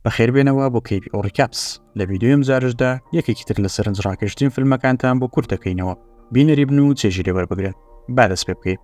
بەخێربێنەوە بۆ KPO Recaps. لە ڤیدیۆی ئەمجارەشدا یەکێکی تر لە سەرنجڕاکێشترین فیلمەکانتان بۆ کورت دەکەینەوە. بینەری بن و چێژی لێ وەربگرن. با دەست پێ بکەین.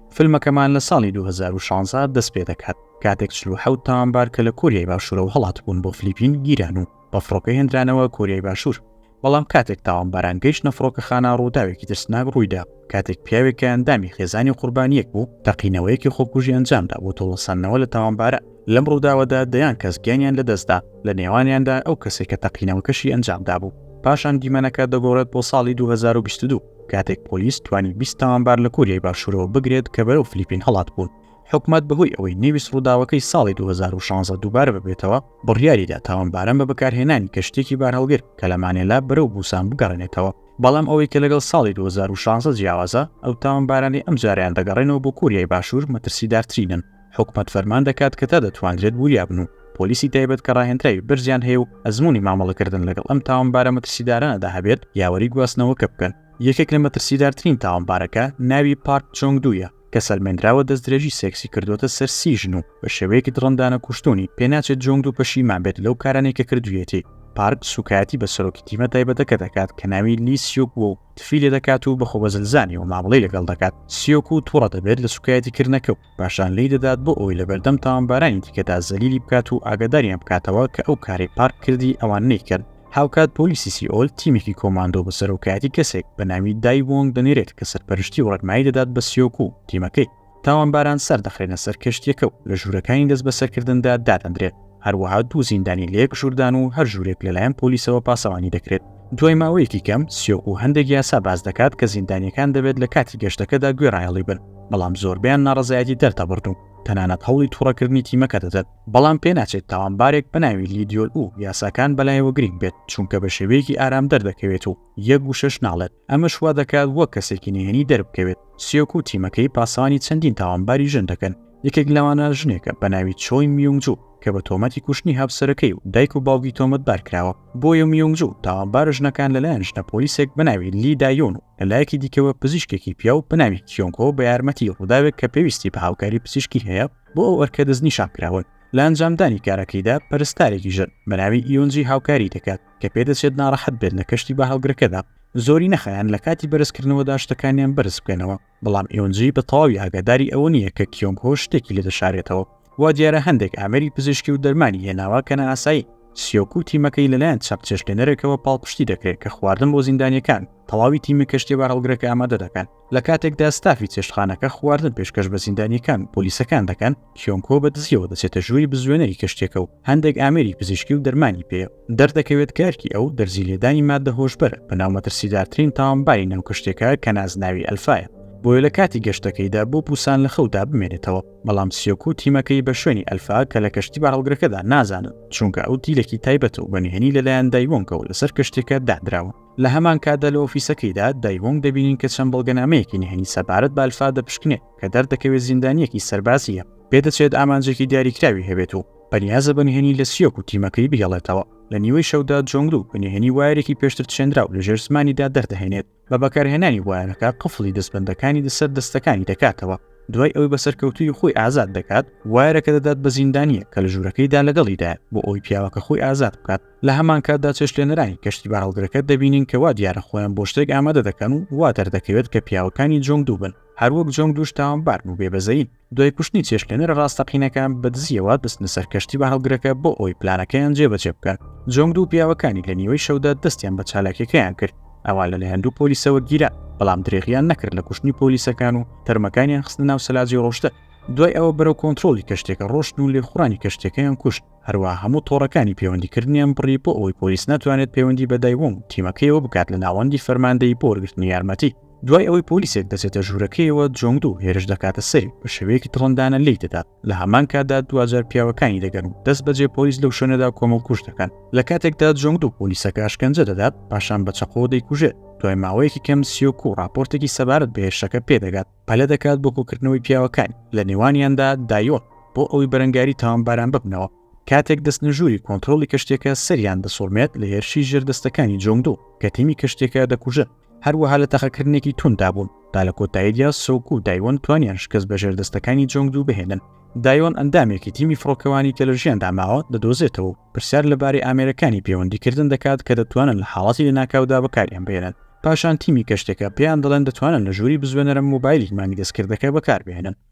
فیلمەکەمان لە ساڵی 2016 دەست پێ دەکات، کاتێک 47 تاوانبار کە لە کۆریای باشوورەوە هەڵاتبوون بۆ فلیپین گیران و بە فڕۆکە هێنرانەوە کۆریای باشوور. بەڵام کاتێک تاوانباران گەیشتنە فڕۆکەخانە ڕووداوێکی ترسناک ڕوویدا کاتێک پیاوێک کە ئەندامی خێزانی قوربانییەک بوو تەقینەوەیەکی خۆکوژی ئەنجامدا بۆ تۆڵەسەندنەوە لە تاوانباران. لەم ڕووداوەدا دەیان کەس گیانیان لەدەستدا، لە نێوانیاندا ئەو کەسەی کە تەقینەوەکەشی ئەنجامدابوو. پاشان دیمەنەکە دەگۆڕێت بۆ ساڵی 2022 کاتێک پۆلیس توانی 20 تاوانبار لە کۆریای باشوورەوە بگرێت کە بەرەو فلیپین هەڵاتبوون. حکومەت بەهۆی ئەوەی نەیویست ڕووداوەکەی ساڵی 2016 دووبارە ببێتەوە، بڕیاریدا تاوانباران بە بەکارهێنانی کەشتییەکی بارهەڵگر کە لە مانێلا بەرەو بوسان بگەڕێنێتەوە. بەڵام ئەوەی کە لەگەڵ ساڵی 2016 جیاوازە، ئەو تاوانبارانەی ئەمجارەیان دەگەڕێنەوە بۆ کۆریای باشوور مەترسیدارترینن. حکومەت فەرمان دەکات کە تا دەتواندرێت وریا بن و پۆلیسی تایبەت کە ڕاهێنراوی بەرزیان هەیە و ئەزموونی مامەڵەکردن لەگەڵ ئەم تاوانبارە مەترسیدارانەدا هەبێت، یاوەری گواستنەوەکە بکەن. یەکێک لە مەترسیدارترین تاوانبارەکە ناوی پارک چۆنگ دوو-یە، کە سەلمێنراوە دەستدرێژی سێکسی کردووەتە سەر 30 ژن و بە شێوەیەکی دڕندانە کوشتوونی، پێناچێت جۆنگ دوو پەشیمان بێت لەو کارانەی کە کردوویەتی. پارک سووکایەتی بە سەرۆکی تیمە تایبەتەکە دەکات کە ناوی لی سیۆک بووە و تفی لێدەکات و بە خۆبەزلزانیەوە مامەڵەی لەگەڵ دەکات. سیۆک و تووڕە دەبێت لە سووکایەتیکردنەکە و پاشان لێی دەدات بۆ ئەوەی لەبەردەم تاوانبارانی دیکەدا زەلیلی بکات و ئاگاداریان بکاتەوە کە ئەو کارەی پارک کردی ئەوان نەیکەن. هاوکات پۆلیسی سیئۆل تیمێکی کۆماندۆ بە سەرۆکایەتی کەسێک بە ناوی دای وۆنگ دەنێرێت کە سەرپەرشتی و ڕێنمایی دەدات بە سیۆک و تیمەکەی. تاوانباران سەردەخرێنە سەر کەشتییەکە و لە ژوورەکانی دەستبەسەرکردندا دادەندرێن. هەروەها دوو زیندانی لە یەک ژووردان و هەر ژوورێک لەلایەن پۆلیسەوە پاسەوانی دەکرێت. دوای ماوەیەکی کەم سیۆک و هەندێک یاسا باس دەکات کە زیندانییەکان دەبێت لە کاتی گەشتەکەدا گوێڕایەڵی بن، بەڵام زۆربەیان ناڕەزایەتی دەردەبڕن و تەنانەت هەوڵی تووڕەکردنی تیمەکە دەدەن. بەڵام پێناچێت تاوانبارێک بە ناوی لی دیۆل ئو یاساکان بەلایەوە گرینگ بێت، چونکە بە شێوەیەکی ئارام دەردەکەوێت و یەک وشەش ناڵێت، ئەمەش وا دەکات وەک کەسێکی نهێنی دەربکەوێت. سیۆک و تیمەکەی پاسەوانی چەندین تاوانباری ژن دەکەن، یەکێک لەوانە ژنێکە بە ناوی چۆی میونگ جو کە بە تۆمەتی کوشتنی هاوسەرەکەی و دایک و باوکی تۆمەتبار کراوە. بۆیە میونگ جو تاوانبارە ژنەکان لەلایەن ژنە پۆلیسێک بە ناوی لی دایۆن و لەلایەکی دیکەوە پزیشکێکی پیاو بە ناوی کیۆنگ هۆ بە یارمەتی ڕووداوێک کە پێویستی بە هاوکاری پزیشکی هەیە بۆ ئەو ئەرکە دەستنیشان کراون. لە ئەنجامدانی کارەکەیدا پەرستارێکی ژن بە ناوی ئیۆنجی هاوکاری دەکات کە پێدەچێت ناڕەحەت بێت لە کەشتی بارهەڵگرەکەدا. زۆری نەخایاند لە کاتی بەرزکردنەوەدا شتەکانیان بەرز بکەنەوە، بەڵام ئیۆنجی بە تەواوی ئاگاداری ئەوە نییە کە کیۆنگ هۆ شتێکی لێ دەشارێتەوە. وا دیارە هەندێک ئامێری پزیشکی و دەرمانی هێناوە کە نائاسایین. سیۆک و تیمەکەی لەلایەن چەق چێشتلێنەرێکەوە پاڵپشتی دەکرێت کە خواردن بۆ زیندانییەکان تەواوی تیمی کەشتیە بارهەڵگرەکە ئامادە دەکەن. لە کاتێکدا ستافی چێشتخانەکە خواردن پێشکەش بە زیندانییەکان و پۆلیسەکان دەکەن، کیۆنگ هۆ بە دزییەوە دەچێتە ژووری بزوێنەری کەشتییەکە و هەندێک ئامێری پزیشکی و دەرمانی پێیە. دەردەکەوێت کە ئەرکی ئەو دەرزی لێدانی ماددە هۆشبەرە بە ناو مەترسیدارترین تاوانباری ناو کەشتییەکە کە نازناوی ئەلفایە. بۆیە لە کاتی گەشتەکەیدا بۆ بوسان لە خەودا بمێنێتەوە. بەڵام سیۆک و تیمەکەی بە شوێنی ئەلفا کە لە کەشتی بارهەڵگرەکەدا نازانن، چونکە ئەو دیلێکی تایبەتە و بە نهێنی لەلایەن دایوۆنگەوە لەسەر کەشتییەکە دانراوە. لە هەمان کاتدا لە ئۆفیسەکەیدا دایوۆنگ دەبینین کە چەند بەڵگەنامەیەکی نهێنی سەبارەت بە ئەلفا دەپشکنێت کە دەردەکەوێت زیندانییەکی سەربازییە. پێدەچێت ئامانجێکی دیاریکراوی هەبێت و بەنیازە بە نهێنی لە سیۆک و تیمەکەی بهێڵێتەوە. لە نیوەی شەودا جۆنگدو بە نهێنی وایەرێکی پێشتر چێنراو لە ژێر زمانیدا دەردەهێنێت. بە بەکارهێنانی وایەرەکە قفڵی دەستبەندەکانی لەسەر دەستەکانی دەکاتەوە. دوای ئەوەی بە سەرکەوتوویی خۆی ئازاد دەکات، وایەرەکە دەدات بە زیندانییەک کە لە ژوورەکەیدا لەگەڵیدایە بۆ ئەوەی پیاوەکە خۆی ئازاد بکات. لە هەمان کاتدا چێشتلێنەرانی کەشتی بارهەڵگرەکە دەبینین کە وا دیارە خۆیان بۆ شتێک ئامادە دەکەن و وا دەردەکەوێت کە پیاوەکانی جۆنگدو بن. هەروەک جۆنگدوش تاوانبارن و بێبەزەیین. دوای کوشتنی چێشتلێنەرە ڕاستەقینەکە، بە دزییەوە دەچنە سەر کەشتی بارهەڵگرەکە بۆ ئەوەی پلانەکەیان جێبەجێ بکەن. جۆنگدو و پیاوەکانی لە نیوەی شەودا دەستیان بە چالاکییەکەیان کرد. ئەوان لەلایەن دوو پۆلیسەوە گیران، بەڵام درێغیان نەکرد لە کوشتنی پۆلیسەکان و تەرمەکانیان خستنە ناو سەلاجەی ڕۆشتن. دوای ئەوە بەرەو کۆنترۆڵی کەشتییەکە ڕۆشتن و لێخوڕانی کەشتییەکەیان کوشت. هەروەها هەموو تۆڕەکانی پەیوەندیکردنیان بڕی بۆ ئەوەی پۆلیس نەتوانێت پەیوەندی بە دایوۆنگ و تیمەکەیەوە بکات لە ناوەندی فەرماندەیی بۆ وەرگرتنی یارمەتی. دوای ئەوەی پۆلیسێک دەچێتە ژوورەکەیەوە، جۆنگدو هێرش دەکاتە سەری و بە شێوەیەکی دڕندانە لێی دەدات، لە هەمان کاتدا دواجار پیاوەکانی دەگەن و دەستبەجێ پۆلیس لەو شوێنەدا کۆمەڵکوژ دەکەن. لە کاتێکدا جۆنگدو پۆلیسەکە ئەشکەنجە دەدات، پاشان بە چەقۆ دەیکوژێت. دوای ماوەیەکی کەم سیۆکو ڕاپۆرتێکی سەبارەت بە هێرشەکە پێدەگات. پەلە دەکات بۆ کۆکردنەوەی پیاوەکانی، لە نێوانیاندا دایۆن، بۆ ئەوەی بەرەنگاری تاوانباران ببنەوە. کاتێک دەچنە ژووری کۆنترۆڵی کەشتیەکە سەریان دەسوڕمێت لە هێرشی ژێردەستەکانی جۆنگدو کە تیمی کەشتیەکە دەکوژن. هەروەها لە تەقەکردنێکی تونددا بوون تا لە کۆتاییدا سۆک و دایۆن توانیان شکست بە ژێردەستەکانی جۆنگدو بهێنن. دایۆن ئەندامێکی تیمی فڕۆکەوانی کە لە ژیاندا ماوە دەدۆزێتەوە و پرسیار لەبارەی ئامێرەکانی پەیوەندیکردن دەکات کە دەتوانن لە حاڵەتی لەناکاودا بەکاریان بهێنن. پاشان تیمی کەشتیەکە پێیان دەڵێن دەتوانن لە ژووری بزوێنەرە مۆبایلی مانگی دەستکردەکە بەکاربهێنن.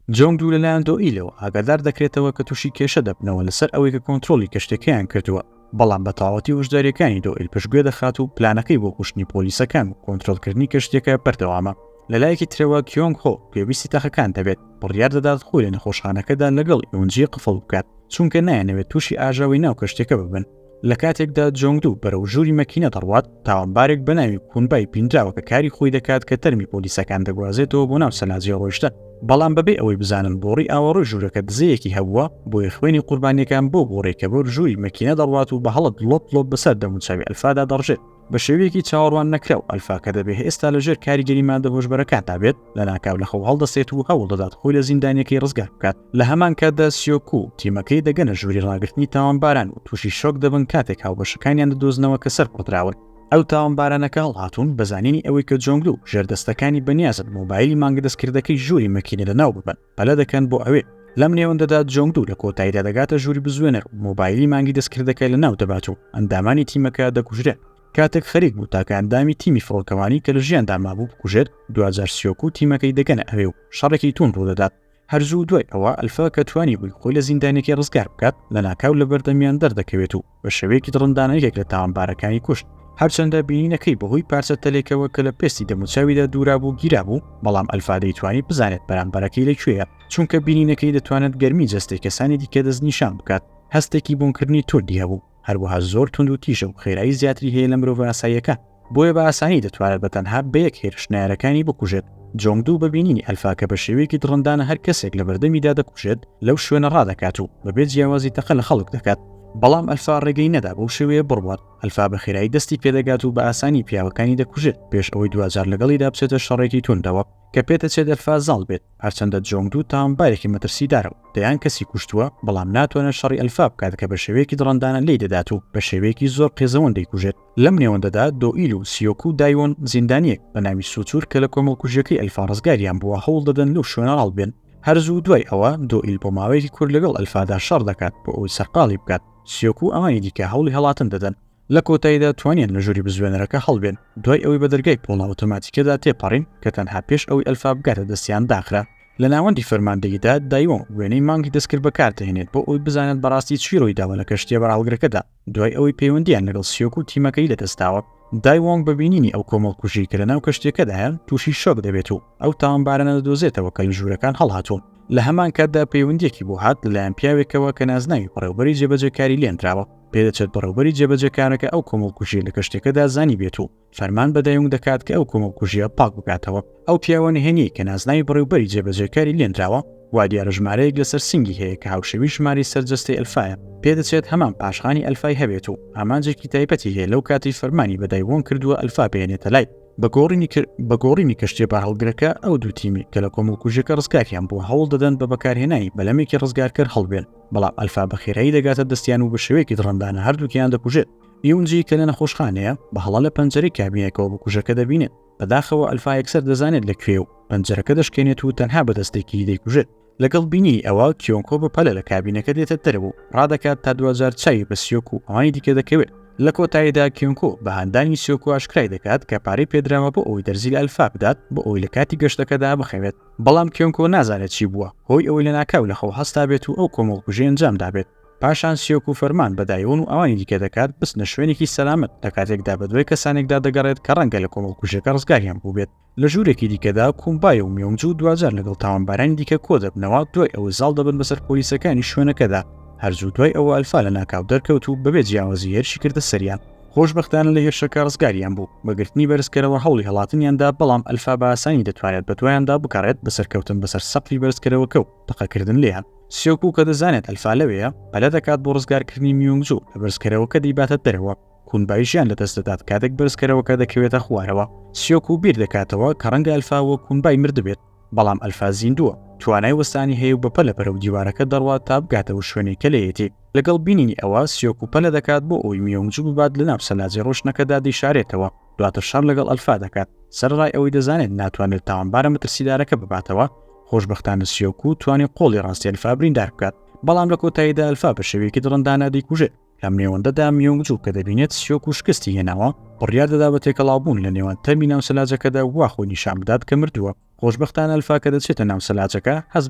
جۆنگ دوو لەلایەن دۆئیلەوە ئاگادار دەکرێتەوە کە تووشی کێشە دەبنەوە لەسەر ئەوەی کە کۆنترۆڵی کەشتیەکەیان کردووە، بەڵام بە تەواوەتی هۆشدارییەکانی دۆئیل پشتگوێ دەخات و پلانەکەی بۆ کوشتنی پۆلیسەکان و کۆنترۆڵکردنی کەشتیەکە بەردەوامە. لەلایەکی ترەوە کیۆنگ هۆ گوێبیستی تەقەکان دەبێت، بڕیار دەدات خۆی لە نەخۆشخانەکەدا لەگەڵ یونجی قفڵ بکات، چونکە نایانەوێت تووشی ئاژاوەی ناو کەشتیەکە ببن. لە کاتێکدا جۆنگدو بەرەو ژووری مەکینە دەڕوات، تاوانبارێک بە ناوی کونبای بینراوە کە کاری خۆی دەکات کە تەرمی پۆلیسەکان دەگوازێتەوە بۆ ناو سەلاجەی ڕۆیشتن، بەڵام بەبێ ئەوەی بزانن بۆڕی ئاوەڕۆی ژوورەکە دزەیەکی هەبووە، بۆیە خوێنی قوربانییەکان بەو بۆڕیە کە بەر ژووری مەکینە دەڕوات و بە هەڵە دڵۆپ دڵۆپ بەسەر دەموچاوی ئەلفادا دەڕژێت. بە شێوەیەکی چاوەڕوان نەکراو ئەلفا کە دەبێ ئێستا لە ژێر کاریگەری مادە هۆشبەرەکاندا بێت، لەناکاو لە خەو هەڵدەسێت و هەوڵ دەدات خۆی لە زیندانیەکەی ڕزگار بکات. لە هەمان کاتدا سیۆکو و تیمەکەی دەگەنە ژووری ڕاگرتنی تاوانباران و تووشی شۆک دەبن کاتێک هاوبەشەکانیان دەدۆزنەوە کە سەربڕدراون. ئەو تاوانبارانە کە هەڵهاتوون بە زانینی ئەوەی کە جۆنگلو و ژێردەستەکانی بەنیازن مۆبایلی مانگە دەستکردەکەی ژووری مەکینە لەناو ببەن، پەلە دەکەن بۆ ئەوێ. لەم نێوەندەدا جۆنگدو لە کۆتاییدا دەگاتە ژووری بزوێنەر و مۆبایلی مانگی دەستکردەکە لەناو دەبات و ئەندامانی تیمەکە دەکوژرێن. کاتێک خەریک بوو تاکە ئەندامی تیمی فڕۆکەوانی کە لە ژیاندا مابوو بکوژێت، دواجار سیۆک و تیمەکەی دەگەنە ئەوێ و شەڕێکی توند ڕوودەدات. هەر زوو دوای ئەوە ئەلفا کە توانیبووی خۆی لە زیندانیەکەی ڕزگار بکات، لەناکاو لەبەردەمیان دەردەکەوێت و بە شێوەیەکی دڕندانە یەکێک لە تاوانبارەکانی کوشت. هەرچەندە بینینەکەی بەهۆی پارچە تەلێکەوە کە لە پێستی دەموچاویدا دوورابوو گیرابوو، بەڵام ئەلفا دەیتوانی بزانێت بەرامبەرەکەی لە کوێیە، چونکە بینینەکەی دەتوانێت گەرمی جەستەی کەسانی دیکە دەستنیشان بکات. هەستێکی بۆنکردنی توندی هەبوو، هەروەها زۆر توند و تیژە و خێرایی زیاتری هەیە لە مرۆڤە ئاساییەکان. بۆیە بە ئاسانی دەتوانێت بە تەنها بە یەک هێرش نەیارەکانی بکوژێت. جۆنگدو بە بینینی ئەلفا کە بە شێوەیەکی دڕندانە هەر کەسێک لە بەردەمیدا دەکوژێت، لەو شوێنە ڕادەکات و بەبێ جیاوازی تەقە لە خەڵک دەکات. بەڵام ئەلفا ڕێگەی نەدا بەو شێوەیە بڕوات. ئەلفا بە خێرایی دەستی پێدەگات و بە ئاسانی پیاوەکانی دەکوژێت پێش ئەوەی دواجار لەگەڵیدا بچێتە شەڕێکی توندەوە کە پێدەچێت ئەلفا زاڵ بێت. هەرچەندە جۆنگدو تاوانبارێکی مەترسیدارە و دەیان کەسی کوشتووە، بەڵام ناتوانێت شەڕی ئەلفا بکات کە بە شێوەیەکی دڕندانە لێی دەدات و بە شێوەیەکی زۆر قێزەون دەیکوژێت. لەم نێوەندەدا دۆئیل و سیۆک و دایۆن زیندانییەک بە ناوی سوچور کە لە کۆمەڵکوژییەکەی ئەلفا ڕزگاریان بووە هەوڵ دەدەن لەو شوێنە ڕاڵبێن. هەر زوو دوای ئەوە دۆئیل بۆ ماوەیەکی کورت لەگەڵ ئەلفادا شەڕ دەکات بۆ ئەوەی سەرقاڵی بکات. سیۆک و ئەوانی دیکە هەوڵی هەڵاتن دەدەن. لە کۆتاییدا توانیان لە ژووری بزوێنەرەکە هەڵبێن دوای ئەوەی بە دەرگای پۆڵا ئۆتۆماتیکەدا تێپەڕین کە تەنها پێش ئەوەی ئەلفا بگاتە دەستیان داخرا. لە ناوەندی فەرماندەییدا دایۆنگ وێنەی مانگی دەستکرد بەکاردەهێنێت بۆ ئەوەی بزانێت بەڕاستی چی ڕوویداوە لە کەشتییە بارهەڵگرەکەدا. دوای ئەوەی پەیوەندییان لەگەڵ سیۆک و تیمەکەی لەدەستداوە، دای وۆنگ بە بینینی ئەو کۆمەڵکوژیی کە لەناو کەشتییەکەدایە تووشی شۆک دەبێت و ئەو تاوانبارانە دەدۆزێتەوە کە لە ژوورەکان هەڵهاتوون. لە هەمان کاتدا پەیوەندییەکی بۆ هات لەلایەن پیاوێکەوە کە نازناوی بەڕێوبەری جێبەجێکاری لێنراوە. پێدەچێت بەڕێوبەری جێبەجێکارەکە ئەو کۆمەڵکوژییە لە کەشتییەکەدا زانیبێت و فەرمان بە دایونگ دەکات کە ئەو کۆمەڵکوژییە پاک بکاتەوە. ئەو پیاوە نهێنیەی کە نازناوی بەڕێوبەری جێبەجێکاری لێنراوە، وا دیارە ژمارەیەک لەسەر سنگی هەیە کە هاوشێوەی ژمارەی سەر جەستەی ئەلفایە. پێدەچێت هەمان پاشخانی ئەلفای هەبێت و ئامانجێکی تایبەتی هەیە لەو کاتەی فەرمانی بە دایوۆنگ کردووە ئەلفا بهێنێتە لای. بە گۆڕینی بە گۆڕینی کەشتیە بارهەڵگرەکە، ئەو دوو تیمەی کە لە کۆمەڵکوژیەکە ڕزگاریان بووە هەوڵ دەدەن بە بەکارهێنانی بەلەمێکی ڕزگارکەر هەڵبێن، بەڵام ئەلفا بە خێرایی دەگاتە دەستیان و بە شێوەیەکی دڕندانە هەردووکیان دەکوژێت. یونجی کە لە نەخۆشخانەیە، بە هەڵە لە پەنجەرەی کابینەکەوە بکوژەکە دەبینێت. بەداخەوە ئەلفا یەکسەر دەزانێت لە کوێیە و پەنجەرەکە دەشکێنێت و تەنها بە دەستێکی دەیکوژێت. لەگەڵ بینینی ئەوە، کیۆنکۆ بە پەلە لە کابینەکە دێتە دەرەوە و ڕادەکات تا دواجار چاوی بە سیۆک و ئەوانی دیکە دەکەوێت. لە کۆتاییدا کیۆنکۆ بە هاندانی سیۆکو ئاشکرای دەکات کە پارەی پێدراوە بۆ ئەوەی دەرزی لە ئەلفا بدات بۆ ئەوەی لە کاتی گەشتەکەدا بخەوێت. بەڵام کیۆنکۆ نازانێت چی بووە هۆی ئەوەی لەناکاو لە خەو هەستابێت و ئەو کۆمەڵکوژیە ئەنجام دابێت. پاشان سیۆکو فەرمان بە دایۆن و ئەوانی دیکە دەکات بچنە شوێنێکی سەلامەت لە کاتێکدا بەدوای کەسانێکدا دەگەڕێت کە ڕەنگە لە کۆمەڵکوژیەکە ڕزگاریان بووبێت. لە ژوورێکی دیکەدا کومبای و میۆنگجو دواجار لەگەڵ تاوانبارانی دیکە کۆدەبنەوە دوای ئەوەی زاڵ دەبن بەسەر پۆلیسەکانی شوێنەکەدا. هەر زوو دوای ئەوە ئەلفا لەناکاو دەرکەوت و بەبێ جیاوازی هێرشی کردە سەریان. خۆشبەختانە لە هێرشەکە ڕزگاریان بوو، بە گرتنی بەرزکەرەوە هەوڵی هەڵاتنیان دا، بەڵام ئەلفا بە ئاسانی دەتوانێت بەدوایاندا بگەڕێت بە سەرکەوتن بەسەر سەقفی بەرزکەرەوەکە و تەقەکردن لێیان. سیۆکو کە دەزانێت ئەلفا لەوێیە، پەلە دەکات بۆ ڕزگارکردنی میونگجو لە بەرزکەرەوەکە دەیباتە دەرەوە. کونبای ژیان لەدەست دەدات کاتێک بەرزکەرەوەکە دەکەوێتە خوارەوە. سیۆکو بیر دەکاتەوە کە ڕەنگە ئەلفا وەک کونبای مردبێت، بەڵام ئەلفا زیندووە، توانای وەستانی هەیە و بەپەلە بەرەو دیوارەکە دەڕوات تا بگاتە ئەو شوێنەی کە لێیەتی. لەگەڵ بینینی ئەوە، سیۆکو پەلە دەکات بۆ ئەوەی میونگجو ببات لەناو سەلاجەی ڕۆشتنەکەدا دەیشارێتەوە، دواتر شەڕ لەگەڵ ئەلفا دەکات. سەرەڕای ئەوەی دەزانێت ناتوانێت تاوانبارە مەترسیدارەکە بباتەوە، خۆشبەختانە سیۆکو توانی قۆڵی ڕاستی ئەلفا بریندار بکات، بەڵام لە کۆتاییدا ئەلفا بە شێوەیەکی دڕندانە دەیکوژێت. لەم نێوەندەدا میۆنگجو کە دەبینێت سیۆکو شکستی هێناوە، بڕیار دەدا بە تێکەڵاوبوون لە نێوان تەرمی ناو سەلاجەکەدا وا خۆی نیشان بدات کە مردووە. خۆشبەختانە ئەلفا کە دەچێتە ناو سەلاجەکە هەست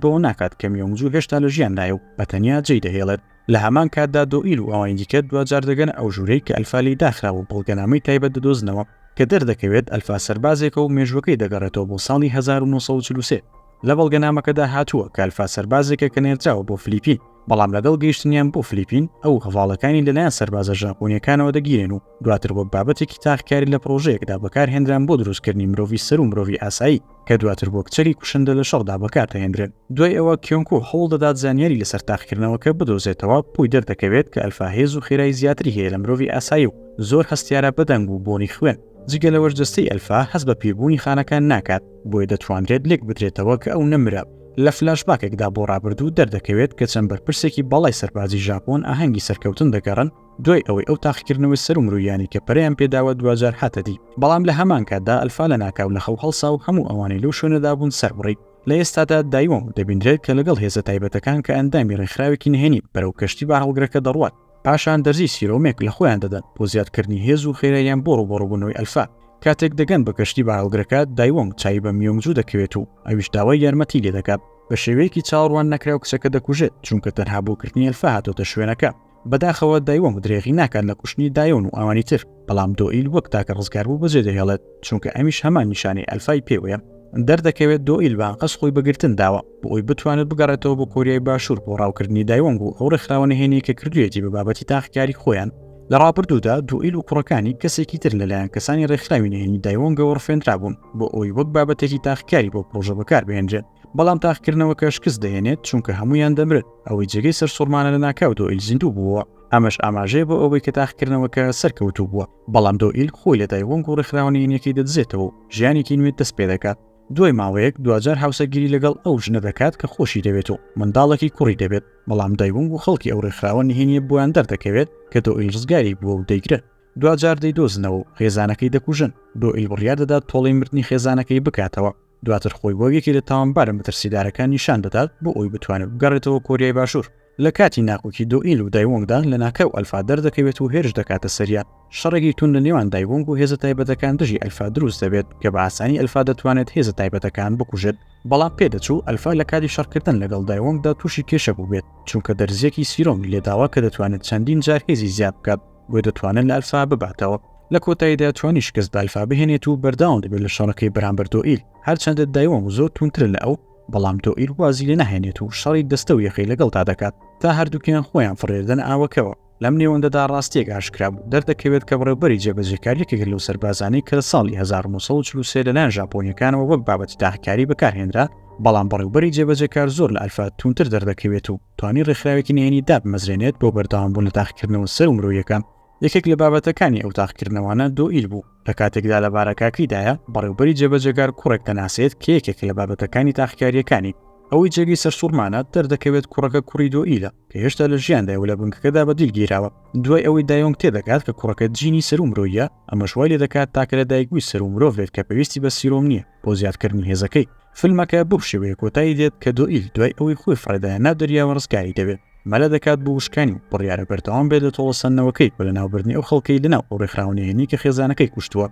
بەوە ناکات کە میۆنگجو هێشتا لە ژیاندایە و بە تەنیا جێی دەهێڵێت. لە هەمان کاتدا دۆئیل و ئەوانی دیکە دواجار دەگەنە ئەو ژوورەی کە ئەلفا لێی داخراوە و بەڵگەنامەی تایبەت دەدۆزنەوە کە دەردەکەوێت ئەلفا سەربازێکە و مێژووەکەی دەگەڕێتەوە بۆ ساڵی 1943. لە بەڵگەنامەکەدا هاتووە کە ئەلفا سەربازێکە کە نێردراوە بۆ فلیپین، بەڵام لەگەڵ گەیشتنیان بۆ فلیپین ئەو و هەڤاڵەکانی لەلایەن سەربازە ژاپۆنییەکانەوە دەگیرێن و دواتر وەک بابەتێکی تاقیکاری لە پڕۆژەیەکدا بەکارهێنران بۆ دروستکردنی مرۆڤی سەروو مرۆڤی ئاسایی کە دواتر وەک چەکی کوشندە لە شەڕدا بەکاردەهێنرێن. دوای ئەوە کیۆنکو هەوڵدەدات زانیاری لەسەر تاقیکردنەوەکە بدۆزێتەوە، بۆی دەردەکەوێت کە ئەلفا هێز و خێرایی زیاتری هەیە لە مرۆڤی ئاسایی و زۆر هەستیارە بە دەنگ و بۆنی خوێن. جگە لەوەش جەستەی ئەلفا هەست بە پیربوونی خانەکان ناکات، بۆیە دەتوانرێت لێکبدرێتەوە کە ئەو نەمرە. لە فلاشباکێکدا بۆ ڕابردوو دەردەکەوێت کە چەند بەرپرسێکی باڵای سەربازی ژاپۆن ئاهەنگی سەرکەوتن دەگەڕن دوای ئەوەی ئەو تاقیکردنەوەی سەروو مرۆییانەی کە پەرەیان پێداوە دواجار هاتە دی. بەڵام لە هەمان کاتدا ئەلفا لەناکاو لە خەو هەڵسا و هەموو ئەوانەی لەو شوێنەدا بوون سەربڕی. لە ئێستادا دایوۆنگ دەبینرێت کە لەگەڵ هێزە تایبەتەکان کە ئەندامی ڕێکخراوێکی نهێنین بەرەو کەشتی بارهەڵگرەکە دەڕوات. پاشان دەرزی سیرۆمێک لە خۆیان دەدەن بۆ زیادکردنی هێز و خێراییان بۆ ڕووبەڕووبوونەوەی ئەلفا. کاتێک دەگەن بە کەشتی بارهەڵگرەکە، دایوۆنگ چاوی بە میۆنگجو دەکەوێت و ئەویش داوای یارمەتی لێدەکات. بە شێوەیەکی چاوەڕوان نەکراو کچەکە دەکوژێت، چونکە تەنها بۆ گرتنی ئەلفا هاتۆتە شوێنەکە. بەداخەوە دایوۆنگ درێغی ناکات لە کوشتنی دایۆن و ئەوانی تر، بەڵام دۆئیل وەک تاکە ڕزگاربوو بەجێدەهێڵێت، چونکە ئەمیش هەمان نیشانەی ئەلفای پێوەیە. دەردەکەوێت دۆئیل بە ئەنقەست خۆی بە گرتن داوە، بۆ ئەوەی بتوانێت بگەڕێتەوە بۆ کۆریای باشوور بۆ ڕاوکردنی دایوۆنگ و ئەو ڕێکخراوە نهێنیەی کە کردوویەتی بە بابەتی تاقیکاری خۆیان. لە ڕابردوودا دۆئیل و کوڕەکانی کەسێکی تر لەلایەن کەسانی ڕێکخراوی نهێنی دایوۆنگەوە ڕفێندرابوون بۆ ئەوەی وەک بابەتێکی تاقیکاری بۆ پڕۆژە بەکاربهێنرێن، بەڵام تاقیکردنەوەکە شکست دەهێنێت چونکە هەموویان دەمرن، ئەوەی جێگەی سەرسوڕمانە لەناکاو دۆئیل زیندوو بووەوە، ئەمەش ئاماژەیە بۆ ئەوەی کە تاقیکردنەوەکە سەرکەوتوو بووە، بەڵام دۆئیل خۆی لە دایوۆنگ و ڕێکخراوە نهێنیەکەی دەدزێتەوە و ژیانێکی نوێ دەست پێدەکات. دوای ماوەیەک دواجار هاوسەرگیری لەگەڵ ئەو ژنە دەکات کە خۆشی دەوێت و منداڵێکی کوڕی دەبێت، بەڵام دایوۆنگ و خەڵکی ئەو ڕێکخراوە نهێنیە بۆیان دەردەکەوێت کە دۆئیل ڕزگاری بووە و دەیگرن. دواجار دەیدۆزنەوە و خێزانەکەی دەکوژن، دۆئیل بڕیار دەدات تۆڵەی مردنی خێزانەکەی بکاتەوە. دواتر خۆی وەک یەکێک لە تاوانبارە مەترسیدارەکان نیشان دەدات بۆ ئەوەی بتوانێت بگەڕێتەوە کۆریای باشوور. لە کاتی ناکۆکی دۆئیل و دایوۆنگدا لەناکاو ئەلفا دەردەکەوێت و هێرش دەکاتە سەریان. شەڕێکی توند لە نێوان دایوۆنگ و هێزە تایبەتەکان دژی ئەلفا دروست دەبێت کە بە ئاسانی ئەلفا دەتوانێت هێزە تایبەتەکان بکوژێت. بەڵام پێدەچوو ئەلفا لە کاتی شەڕکردن لەگەڵ دایوۆنگدا تووشی کێشە بووبێت چونکە دەرزییەکی سیرۆمی لێداوە کە دەتوانێت چەندین جار هێزی زیاد بکات بۆیە دەتوانێت لە ئەلفا بباتەوە. لە کۆتاییدا توانی شکست بە ئەلفا بهێنێت و بەردەوام دەبێت لە شەڕەکەی بەرامبەر دۆئیل، هەرچەندە دایوۆنگ زۆر توندترە لە ئەو، بەڵام دۆئیل وازی لێ ناهێنێت و شەڕی دەستە و یەخەی لەگەڵدا دەکات تا هەردووکیان خۆیان فڕێدەنە ئاوەکەوە. لەم نێوەندەدا ڕاستییەک ئاشکرا بوو، دەردەکەوێت کە بەڕێوبەری جێبەجێکار یەکێکە لەو سەربازانەی کە لە ساڵی 1943 لەلایەن ژاپۆنییەکانەوە وەک بابەتی تاقیکاری بەکارهێنرا، بەڵام بەڕێوبەری جێبەجێکار زۆر لە ئەلفا توندتر دەردەکەوێت و توانی ڕێکخراوێکی نهێنی دابمەزرێنێت بۆ بەردەوامبوون لە تاقیکردنەوە سەروو مرۆییەکان. یەکێک لە بابەتەکانی ئەو تاقیکردنەوانە دۆئیل بوو، لە کاتێکدا لە بارەگاکەیدایە، بەڕێوبەری جێبەجێکار کوڕێک دەناسێت کە یەکێکە لە بابەتەکانی تاقیکارییەکانی. ئەوەی جێگەی سەرسوڕمانە، دەردەکەوێت کوڕەکە کوڕی دۆئیلە، کە هێشتا لە ژیاندایە و لە بنکەکەدا بە دیل گیراوە. دوای ئەوەی دایۆنگ تێدەگات کە کوڕەکە جینی سەروو مرۆییە، ئەمەش وای لێدەکات تاکە لەدایکبووی سەروو مرۆڤ بێت کە پێویستی بە سیرۆم نییە بۆ زیادکردنی هێزەکەی. فیلمەکە بەو شێوەیە کۆتایی دێت کە دۆئیل دوای ئەوەی خۆی فڕێدایە ناو دەریاوە ڕزگاری دەبێت، مەلە دەکات بۆ وشکانی و بڕیارە بەردەوام بێت لە تۆڵەسەندنەوەکەی و لەناوبردنی ئەو خەڵکەی لەناو ئەو ڕێکخراوە نهێنییەی کە خێزانەکەی کوشتووە.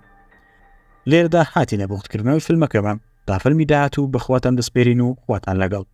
لێرەدا هاتینە بوختکردنەوەی فیلمەکەمان، تا فیلمی داهاتوو بە خواتان دەسپێرین و خواتان لەگەڵ.